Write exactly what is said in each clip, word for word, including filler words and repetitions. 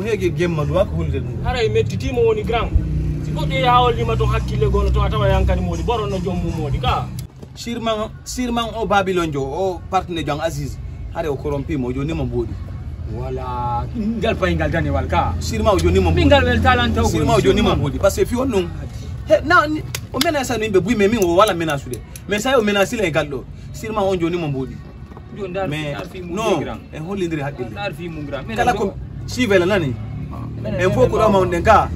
Ege gemma duwa ko hulde ɗum. Haray mettitii mo woni grand. Si goɗɗo yehi haa hollii ma toon hakkille gono toon, a tawa yankani moodi. Boron no joom mum moodi ka. Sirman, sirman o Babilonjo, o partenaire Jean Aziz. Hare o corrompi mo, o jonni mo mboɗi. Wala, ngal payi ngal danewal ka. Sirma o jonni mo mboɗi. Min ngal wel talanta o. Sirma o jonni mo mboɗi. Parce que fi on ɗum. He, na, ni, o menace no yimɓe buy, mais min o wala menace de. Mais sa o menace le ngal ɗo. Sirma on jonni mo mboɗi. Mais non, en hollindiri haqqille. Kala ko sivela nani. En fof ko ɗo mawɗen ka.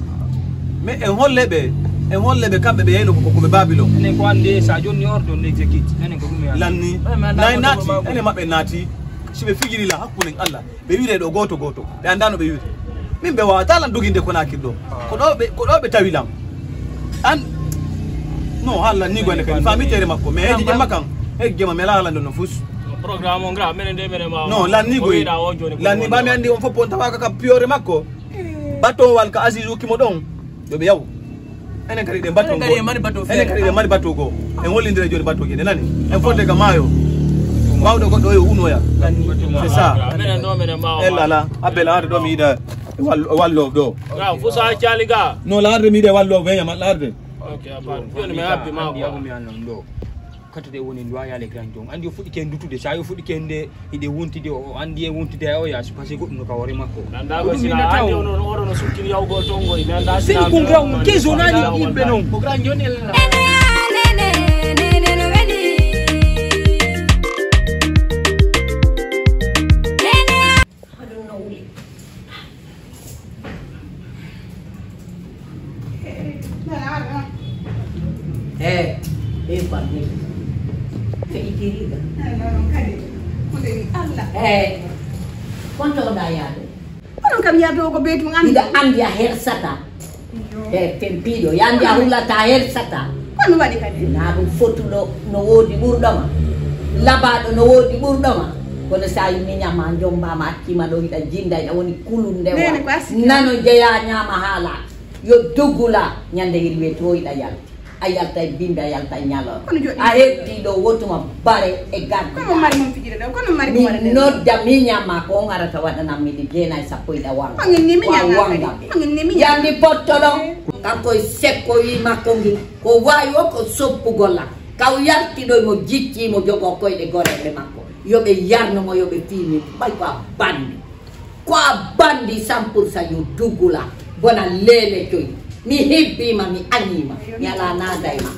Mais en holle ɓe, en holle ɓe kamɓe ɓe yeyno ko, ko ɓe Babilon. Enen ko ande sa jonni ordre on exécute. Enen ko ɗum e lanni. Nay naati, enen maɓɓe naati. Si ɓe fijiri la hakkunden Allah, ɓe wire ɗo gooto gooto. Ɓe anndaano ɓe wire. Min ɓe waawata lan doginde Konaakiri ɗo. Ko ɗo ɓe, ko ɗo ɓe tawi lan. An, non, haa lanni goyne kadi. Faami tere makko. Mais heji jemma kan. Heji jemma mi ala lan ɗon no fus. Programme on gra, menen de menen ma. Non, lanni goy. Lanni ba mi andi on fof on tawaka ka piyore makko. Batowal ka Aziz hokki mo ɗon. Yo ɓe yaw. Enen kadi ɗen bato. Enen kadi ɗen mari bato feere. Enen kadi ɗen mari bato goo. En hollindira jooni batooji, ene nani? En fodde ka maayo. Waawde goɗɗo o yo unoya. C'est ça. Menen ɗo, menen mbaawa. Ella la. Abbel, arde ɗo mi yiɗa wallo, wallo ɗo. Ga, fusa cali ga. No, la arde mi yiɗa wallo, weya ma, la arde. Ok, a faami. Jooni mi habbi ma quoi. Kata de woni ndu a yaale grand jon. Andi o fuɗɗi ken dutude, sa yo fuɗɗi ken de. Hiɗe wontide, o anndi e wontide e oya, si pasii goɗɗum no ka hoore makko. Nanndaa ko sina anndi onon oɗo no sukkiri yawgol toon ngoy, mi anndaa sina. Sini ko ngra keso nani yimɓe non. Ko ngra joni en la. Eh, eh, fammi. Feƴƴitiriiɗo. Eh, non, non, kadi. Ko nde wi Allah. Eh, konto oɗa yaade? Onon kam yaade o ko beytum anndi. Mbiɗa anndi a hersata. Iyo. Eh, tempiiɗo, ya anndi a hulata a hersata. Ko mi waɗi kadi? Naa ɗum fotuɗo no woodi ɓurɗo ma. Labaaɗo no woodi ɓurɗo ma. Kono so a miñama, jombama, accima ɗo, hiɗa jinda, hiɗa woni kulunde. Nene wa. Ko asiki. Nano jeya, ñaama, haala. Yo dugula, ñande hirwe to hiɗa yalti. A yalta e bimbi, a yalta e ñalor. Kono joɗɗi. A heddi ɗo wotuma bare e gardi. Kono mari mon fijirde ɗo, kono mari mon waɗande. Nodda miñama ko on arata waɗanam mi ɗi jeenay sappo hiɗa wanga. Ko ngin ni miñama. Wa wanga ɓe. Ko ngin ni miñama. Yandi potto ɗo. Kanko e sekko wi makko ngi. Ko wawi o ko soppugol la. Kaw yalti ɗo mo jicci mo jogo koyɗe goreɓe makko. Yo ɓe yarno mo, yo ɓe fiimi. Ɓay ko a bandi. Ko a bandi cent pour cent yo dugula. Bona lele coy. Mi hibbima, mi anima. Mi ala nada e ma.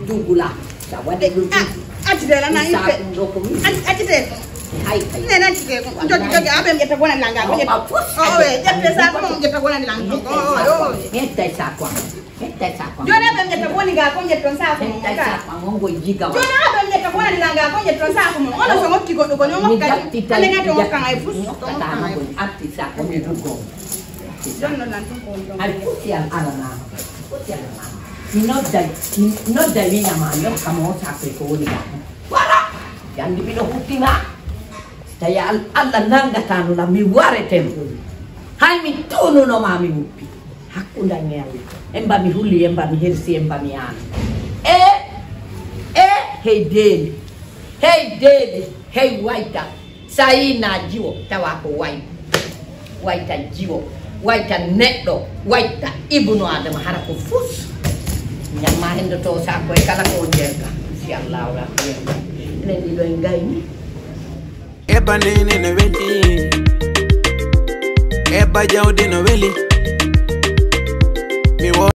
Dugula. Sa waɗi ɗum. Ah, accite la na ippe. Sa ɗum ɗo ko mi. Ac-, accite. Hay, hay. Nene accite ko. Jogi, jogi, aɓe ƴetta bona langa, ko ƴetta. O, o, we, ƴetta sa ko, ƴetta bona langa. O, o, o. Ƴetta sa ko. Ƴetta sa ko. Joni aɓe ƴetta bona ga, ko ƴetton sa ko. Ƴetta sa ko, ngo jiga. Joni aɓe ƴetta bona langa, ko ƴetton sa ko. Ono so mokki goɗɗo ko, no mokka. Ane ga to mokka ay fus. Mokka ta ko, atti sa ko, mi dugo. Jonno lan ɗum ko on ɗon. Ay, futti am alanama. Futti alanama. Mi nodday, mi nodday miñama, mi hokka mo o saakoy ko woni ga. Wara! Yandi miɗo huttina. So tawi Al-, Allah nangatano lam, mi warete mo. Hay mi tununo ma, mi wuppi. Hakkunde am e Allah. En mba mi huli, en mba mi hersi, en mba mi yaami. E, e, hey deeli. Hey deeli, hey wayta. Sa yii na jiwo, tawa ko way-, wayta jiwo, wayta neɗɗo, wayta ibnu Adama, hara ko fus. Ñamma hendo to sa koye kala ko jerga. Si Allahu Akbar. Enen ɗiɗo en gayni. Eba nene no weli. Eba jawdi no weli. Mi wo-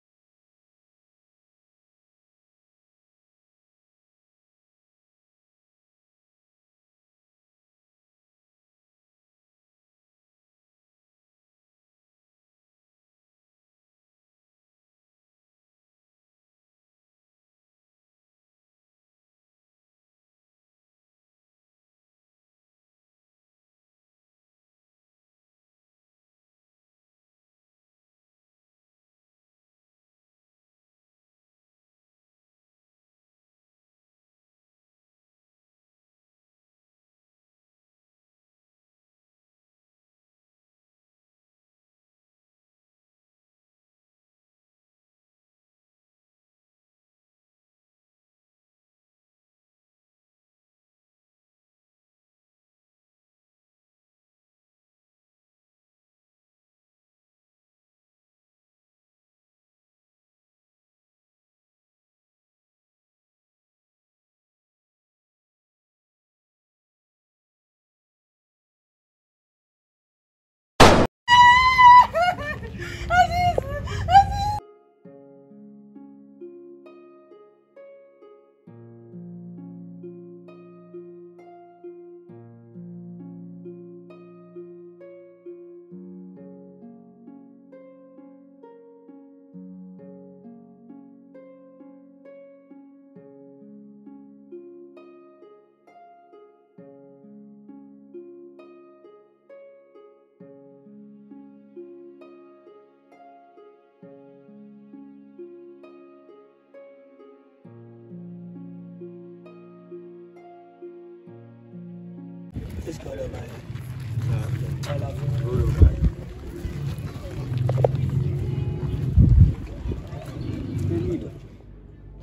A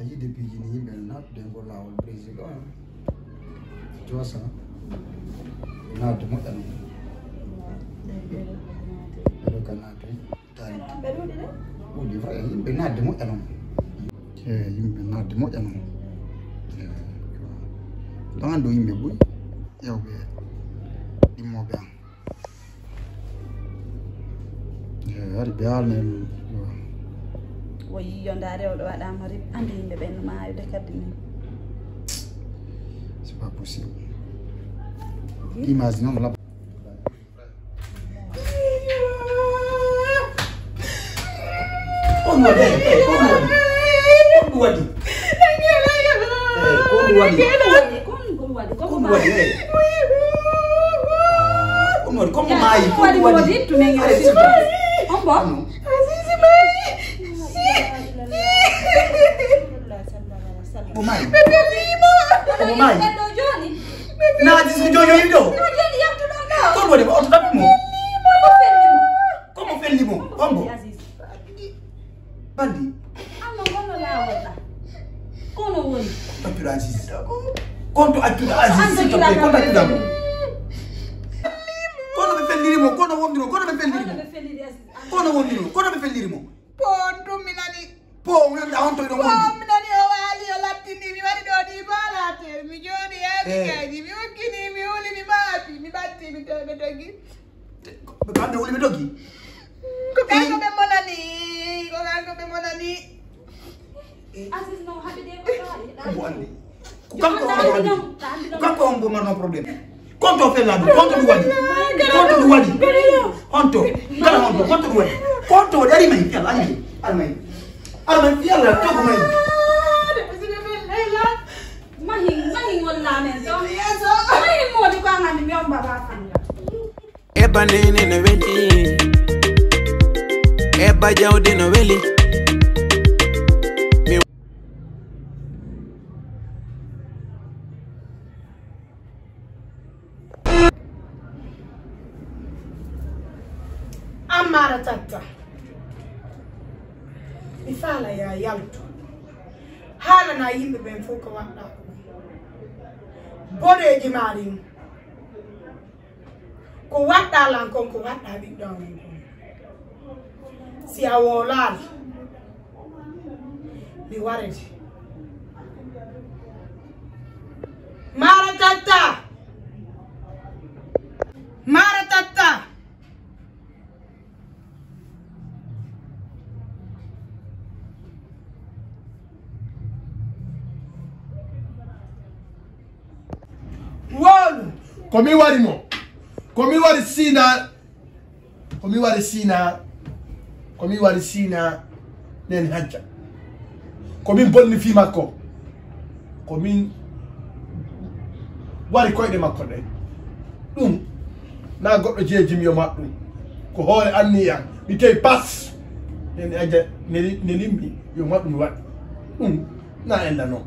yii depuis ni yimɓe naatde e ngol laawol président. Joosa. Naatde moƴƴa noon. Ɓeɗo ka naatde. Tawi. Ɓuuɗi fa, yimɓe naatde moƴƴa noon. E yimɓe naatde moƴƴa noon. E, ɗon anndo yimɓe buy. Yewɓe ɗimmooɓe am. E, hari ɓe haalni en. Wo yiyo ndaa rewɗo waɗaama rip, annde yimɓe ɓen no maayude kadi ni. C'est pas possible. Image noon la. Ko ɗum waɗi? Eh, eh, ko ɗum waɗi? Ko ɗum waɗi? Eh, ko ɗum waɗi? Ko ɗum waɗi? Ko ɗum waɗi? Eh. Ko ɗum waɗi? Ko mo maayi? Ko ɗum waɗi? Allez, s'il vous plaît. On bon? Non. Mo maayi? Mo maayi? Naati so joñoyi ɗo. Ko ɗum waɗi? Oto ɗaɓɓi mo. Ko mo felli mo? On bon? Bandi. An no gonno laawol ɗa? Kono woni. Accuɗo Aziz. Konto accuɗo Aziz, s'il te plaît, konto accuɗo mo. Kono ɓe felliri mo, kono wondiro, kono ɓe felliri mo. Kono wondiro, kono ɓe felliri mo. Pon ɗum mi nani. Po, mi nani, a honto iɗo gondi. Po, mi nani o waali, o lattini, mi waɗi ɗo ni balaate. Mi jooɗi, eh, mi kaydi, mi ukkini, mi wuli, mi maapi, mi ɓatti, mi to-, mi doggi. Ko kamɓe wuli ɓe doggi? Ko kanko ɓe monani, ko kanko ɓe monani. Aziz no haɓide ko taali. Ko mo andi. Ko kanko on mo andi. Ko kanko on mo marno problème. Konto fella ɗum, konto ɗum waɗi. Konto ɗum waɗi. Honto, kala honto, konto ɗum waɗi. Konto waɗi, ari may, yalla, ari may, ari may. Ari may, yalla, togo may. Mahin, mahin walla men to. Mahin modi ko angani mi on baba fanga. Eba nene no weli. Eba jawdi no weli. Mi Ammaara Tatta, mi faala ya yaltu. Haalana yimɓe ɓen fof ko waɗɗa ko. Boɗeeji maa ɗin. Ko waɗɗa lan kon, ko waɗɗa ɓiɗɗo amen kon. Si a woolaali, mi warete. Mara Tatta! Mara Tatta! Woolu! Ko mi wari mo. Ko mi wari Sina. Ko mi wari Sina. Ko mi wari Sina. Nen hajja. Ko min bonni fii makko. Ko min wari koyɗe makko ɗen. Ɗum na goɗɗo jeejimi yo maɓ ɗum. Ko hoore anniya. Mi tewi pas. Nen hajja neli, nelimmi yo maɓ ɗum waɗ. Ɗum na ella non.